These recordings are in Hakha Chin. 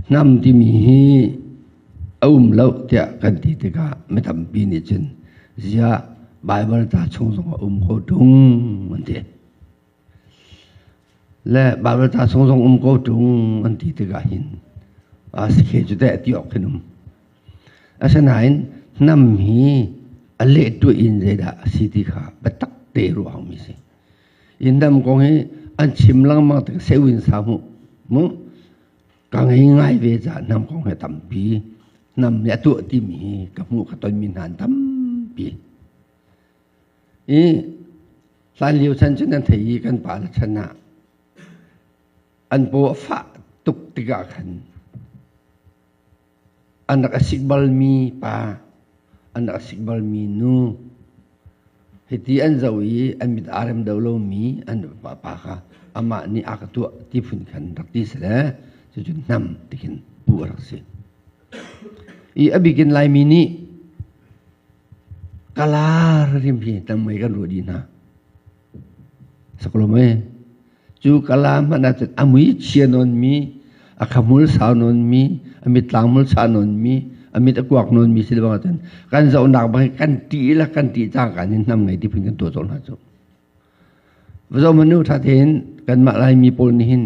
Hnam timi hi a um lo tiah kan ti tikah mi tampi nih cun ziah Baibal ca chung zong a um ko ṭung an ti. Le Baibal ca chung zong um ko ṭung an ti tikah hin a si khe cu teh ti awk khin um. Asinain hnam hi a leh tuah in zeidah a si ti kha biatak te ruah mi si. Inn dam kong hi an chim lengmang tik sewin sa mu mu ka ngei ngai ve ca hnam kong he tampi hnam nih a tuah timi hi ka hmuh ka ton mi hna an tampi i hlan lio chan cun an thei i kan pa le chan ah an paw a fah tuk tikah khan an rak a sik balmi pa an rak a sik balmi nu hiti an zoh i an mit aa rem deuh lomi an pa kha amah nih a ka tuah ti phun khan rak ti si le cucu hnam ti khin pu a rak si. I a bikin Laimi nih kala rim hi tam mei kan ruah dih hna. Saklom e. Cu kala hmanh ahcun a mui chia nawn mi, a khamul sau nawn mi, a mit tlangmul sa nawn mi, a mit a kuak nawn mi si bang ahcun kan zohnak bang kan ṭih la kan ṭih cang kan in hnam ngei ti phun kan tuah colh hna cu. Zo manu tha tein kanmah Laimi pawl nih hin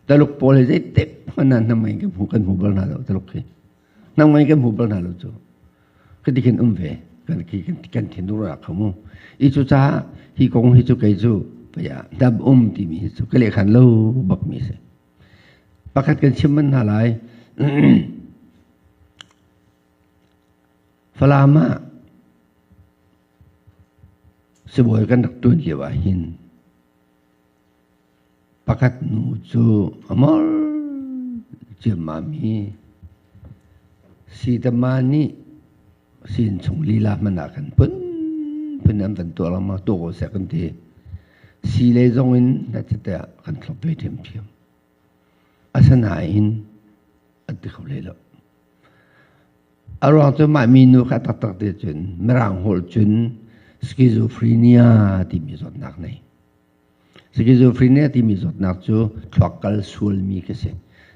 Taluk pawl hi zeitik hmanh ah hnam ngei kan hmu kan hmu bal hna lo Taluk hi. Hnam ngei kan hmu bal hna lo cu. Khiti khin um ve kan kan thin dur rak khamu. I cu caah hi kong hi cu kei cu paya dam um timi hi cu ka lehkhan lo bak mi si. Pakhat kan chim man hna lai. Falam ah sibawi kan rak tuan lio ah hin Pakhat nu cu a mor ciammam i Sitama nih sin chung lila hmanh ah khan phunphun an van tuah lengmang tuah ko seh kan ti. Si lei zong in na tiah kan thlop ve ṭhiamṭhiam. Asinain an ti kho hlei lo. A ruang cu mah minu kha taktak te cun Mirang holh cun schizophrenia timi zawtnak nei. Schizophrenia timi zawtnak cu thluak kal sualmi ka si.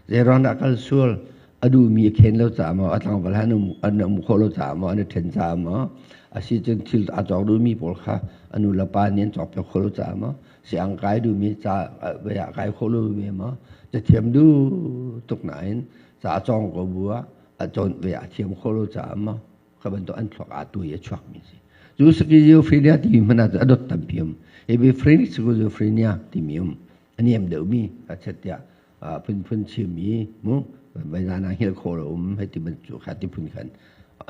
Zeiruang dah kal sual? A duhmi a khen lo caah maw, a tlangval he an um khawh lo caah maw, an i ṭhen caah maw, a si cun thil a cawk duhmi pawl kha a nu le pa nih an cawkpiak khawh lo caah maw, siang kai duhmi ca ah kai khawh lo mi maw, cathiam duh tuk nain ca a cawng ko bu ah a cawn ve a thiam khawh lo caah maw, kha bantuk an thluak aa tu i a chuakmi a si. Cu schizophrenia timi hmanh ah a dot tampi um. Hebephrenic schizophrenia timi um. A niam deuhmi a chet tiah phunphun chim i mu vaizan ah hngilh khawh lo um hei ti bantuk kha ti phun khan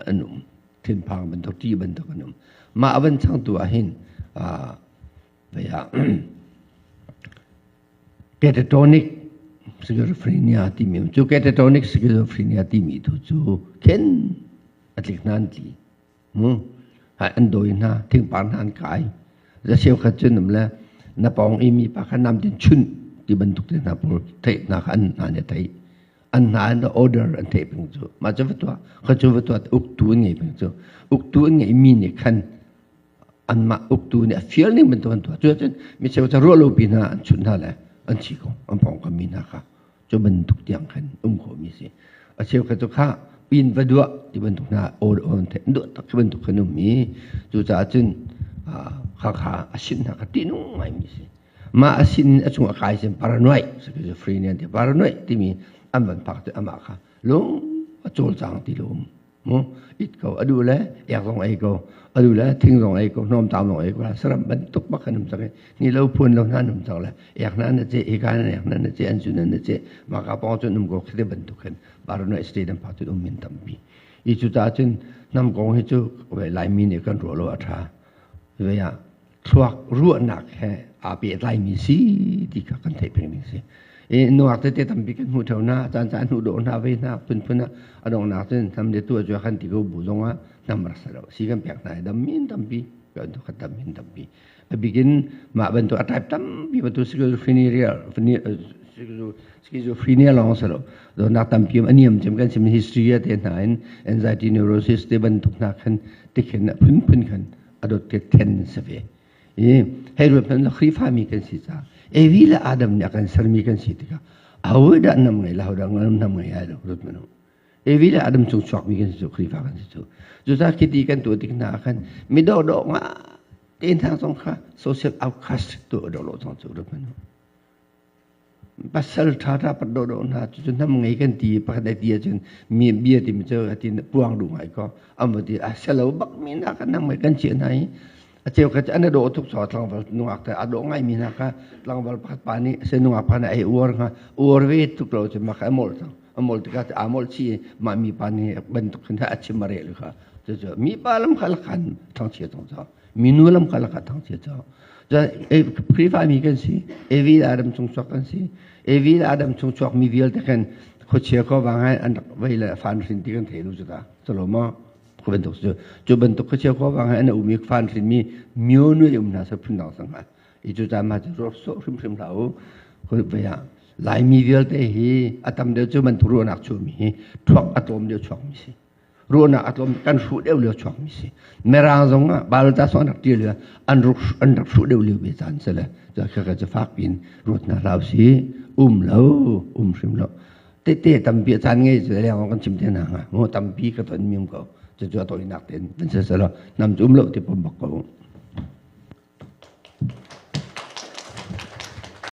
an um. Thinphang bantuk ṭih bantuk an um. Mah a van changtu ah hin catatonic schizophrenia timi um. Cu catatonic schizophrenia timi tu cu khen a tlik hna an tli. An dawi hna, thingpar hna an kai. Za cheukhat cun um le na pawng i mi pa kha nam tin chunh ti bantuk te hna pawl theih hna kha an hna nih a theih. An hna an order an theih peng cu. Mah cu va tuah, kha cu va tuah uktu an ngei peng cu. Uktu an ngeih mi nih khan anmah uktu nih a fial ning bantuk an tuah. Cu cun mi cheu cu ruah lo pi hna an chunh hna le an thi ko. An pawngkam mi hna kha cu bantuk tiang khan um khawhmi si. A cheukhat cu kha pin va duah ti bantuk hna aw on the duah tak cu bantuk khan um i cucaah cun kha kha a sin hna kha ṭihnung ngaimi si. Mah a sin a chung a kai sin paranoid schizophrenia ti paranoid timi an van phak cu amah kha lung a cawlcang ti lo um. Mu it ko a duh le ek zong ei ko a duh le thing zong ei ko hnawmtam zong ei ko saram bantuk bak kan um cang i ni lo phun lo hna um cang le ek hna na ce eka na ek hna na ce an cu na na ce mah ka pawng cun um ko khite bantuk khan paranoid state an phak cun um min tampi i cu caah cun hnam kong hi cu Laimi nih kan ruah lo a tha ve ah thluak ruahnak he aa pehtlaimi si ti kha kan theih peng ding si. I nuak tete tampi kan hmuh theo na caan caan hnu dawh hna ve hna phunphun ah a donghnak cun hnam le tu cu kan ti ko bu zong ah hnam rak si lo si kan pek hna i dam min tampi kan tu khat dam min tampi a bikin mah bantuk a type tampi bantuk schizophrenia schizophrenia lawng si lo dawtnak tampi a niam cem kan sim history te hna in anxiety neurosis te bantuk hna khan tikhin phunphun khan a dawt te then si ve i hei ruat hmanh Khrihfami kan si caah Evi le Adam nih a kan sermi kan si tikah Aho dah nam ngei la ho dah nam ngei ai lo rut manu. Evi le Adam chung chuak mi kan si cu Khrihfa kan si cu. Cucaah khiti kan tuah tik hna ah khan mi dawhdawh nga te hna zong kha social outcast tu dawh lo zong cu rut manu. Pasal ṭha ṭha pat dawhdawh hna cucu hnam ngei kan ti pakhat ai ti ahcun mi bia timi cu a ti puang duh ngai ko. An va ti a selo bak mi hna kha hnam ngei kan chiah hna i a cheu kha cu an i dawh tuk caah tlangval nungak te a dawh ngaimi hna kha tlangval pakhat pa nih se nungak pa nih ai uar hnga uar ve tuk lo cu mah kha a molh cang. A molh tikah aa molh chih i mah mipa nih bantuk khin a chim a rel kha cucu mipa lam kha lakhan thangchia cang caw minu lam kha lakha thangchia caw Khrihfa mi kan si Evi le Adam chung chuak kan si Evi le Adam chung chuak mi vialte khan khuachia ko wang hai an rak vei le fan hrin ti kan thei lu cu ta chalo ma khu bantuk cu cu bantuk khuachia ko wang hai an um i fan hrin mi myo nu um hna sa phun dang sang ha i cu ca ma cu ro so hrim hrim hlah u khu vei ah Laimi vialte hi a tam deuh cu bantuk ruahnak chuahmi hi thuak a tlawm deuh chuakmi si. Ruahnak a tlawm kan hruh deuh lio chuakmi si. Mirang zong ah balta song an rak ṭial lio an rak an rak hruh deuh lio ve caan si le cu kha cu fak piin ruat hna hlah usih. Um lo, um hrim lo. Tete tampi a caan ngei cu leng kan chim te hna hnga. Mu tampi ka ton mi um ko. Cucu a tawinak tein van si selaw nam cu um lo ti pom bak ko.